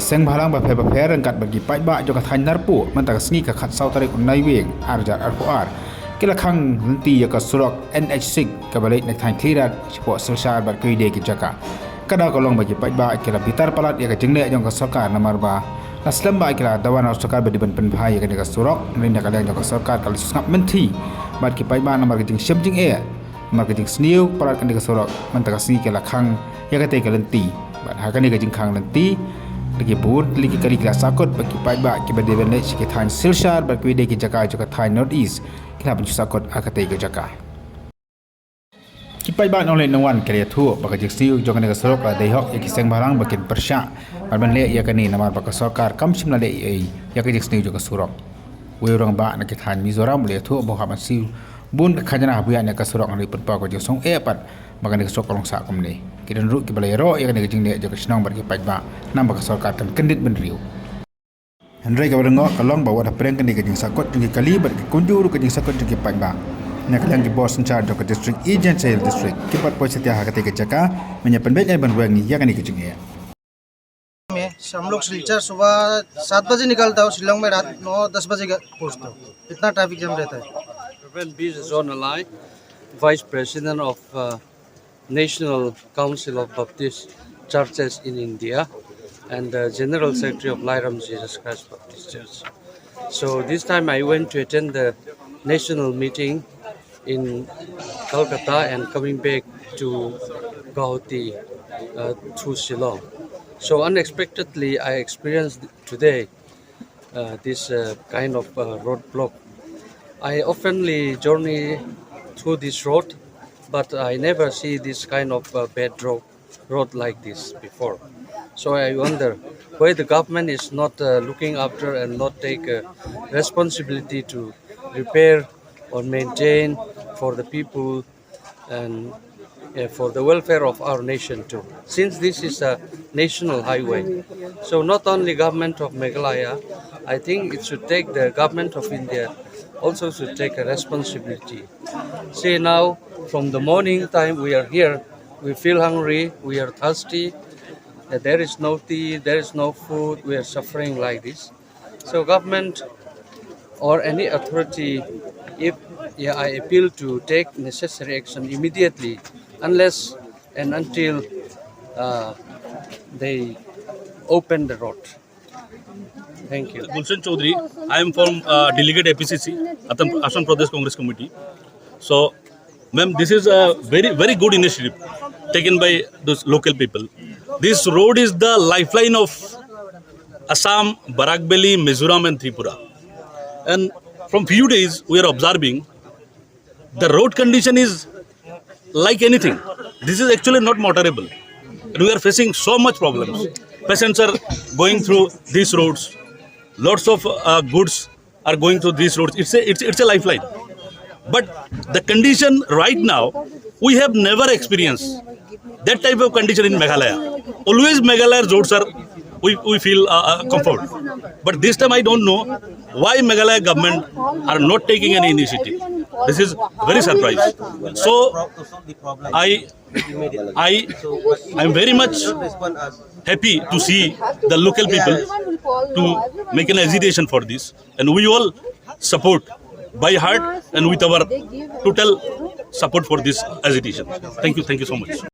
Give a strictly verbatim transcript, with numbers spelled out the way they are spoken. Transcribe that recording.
Seng bhalang bapher bapher ryngkat bad ki paidbah jong ka thaiñ Narpuh mynta ka sngi ka khatsaw tarik u Naiwieng ar hajar arphew ar ki la khang lynti ïa ka surok N H six kaba leit na ka thaiñ Khliehriat shapoh Silchar bad kiwei de ki jaka. Ka daw ka long ba ki paidbah ki la bitar palat ïa ka jingleh jong ka sorkar namar ba la slem ba ki la dawa na sorkar ba dei ban pynbha ïa kane ka surok, hynrei na ka liang jong ka sorkar ka la sngap mynthi bad ki paidbah namar ka jingshem jingeh, namar ka jingsniew palat kane ka surok mynta ka sngi ki la khang ïa katei ka lynti. Bad ha kane ka jingkhang lynti da ki bun tylli ki kali ki la sahkut bad ki paidbah kiba dei ban leit sha ki thaiñ Silchar bad kiwei de ki jaka jong ka thaiñ North East ki la pynshah sahkut ha katei ka jaka. Ki paidbah nongleit nongwan ki la ïathuh ba ka jingsniew jong kane ka surok la dei hok ïa ki seng bhalang ba kin pyrshah bad ban leh ïa kane namar ba ka sorkar kam shym la leh ei ei ïa ka jingsniew jong ka surok. Uwei u rangbah na ki thaiñ Mizoram u la ïathuh ba u hap ban siew bun ka khajna haba ïa kane ka surok, hynrei pynpaw ka jingsngewsih pat ba kane ka surok ka long sah kumne. Ki don ruh kiba la ïaroh ïa kane ka jingleh jong ka shnong bad ki paidbah namar ba ka sorkar kan kyndit bynriew. Hynrei kaba lyngngoh ka long ba wat hapdeng kane ka jingsahkut jong ki kali bad ki kumjuh ruh ka jingsahkut jong ki paidbah, na ka liang ki bor synshar jong ka district, East Jaintia Hills District, ki pat poi satia ha katei ka jaka ban ïa pynbeit ne ban weng ïa kane ka jingeh. में से हम लोग सिलचर सुबह सात बजे निकलता हूँ, शिलोंग में रात नौ दस बजे का पहुँचता हूँ। इतना ट्रैफिक जाम रहता है। Reverend B Zonalai, Vice President of uh, National Council of Baptist Churches in India and the General Secretary of Lairam Jesus Christ Baptist Church. So this time I went to attend the national meeting in Calcutta and coming back to Guwahati uh, through Shillong. So unexpectedly, I experienced today uh, this uh, kind of uh, roadblock. I oftenly journey through this road, but I never see this kind of uh, bad road, road like this before. So I wonder why the government is not uh, looking after and not take uh, responsibility to repair or maintain for the people and uh, for the welfare of our nation too. Since this is a national highway, so not only government of Meghalaya, I think it should take the government of India also should take a responsibility. See now, from the morning time we are here, we feel hungry, we are thirsty. Uh, there is no tea, there is no food, we are suffering like this. So government or any authority, if yeah, I appeal to take necessary action immediately, unless and until uh, they open the road. Thank you. Gulshan Chaudhary, I am from uh, Delegate A P C C, Assam, Assam Pradesh Congress Committee. So, ma'am, this is a very, very good initiative taken by those local people. This road is the lifeline of Assam, Barak Valley, Mizoram, and Tripura. And from few days, we are observing the road condition is like anything. This is actually not motorable. And we are facing so much problems. Patients are going through these roads. Lots of uh, goods are going through these roads. It's a, it's, it's a lifeline. But the condition right now, we have never experienced that type of condition in Meghalaya. Always Meghalaya roads are, we, we feel uh, uh, comfort. But this time I don't know why Meghalaya government are not taking any initiative. This is very surprise. So I, I, I'm very much happy to see the local people to make an agitation for this, and we all support by heart and with our total support for this agitation. Thank you, thank you so much.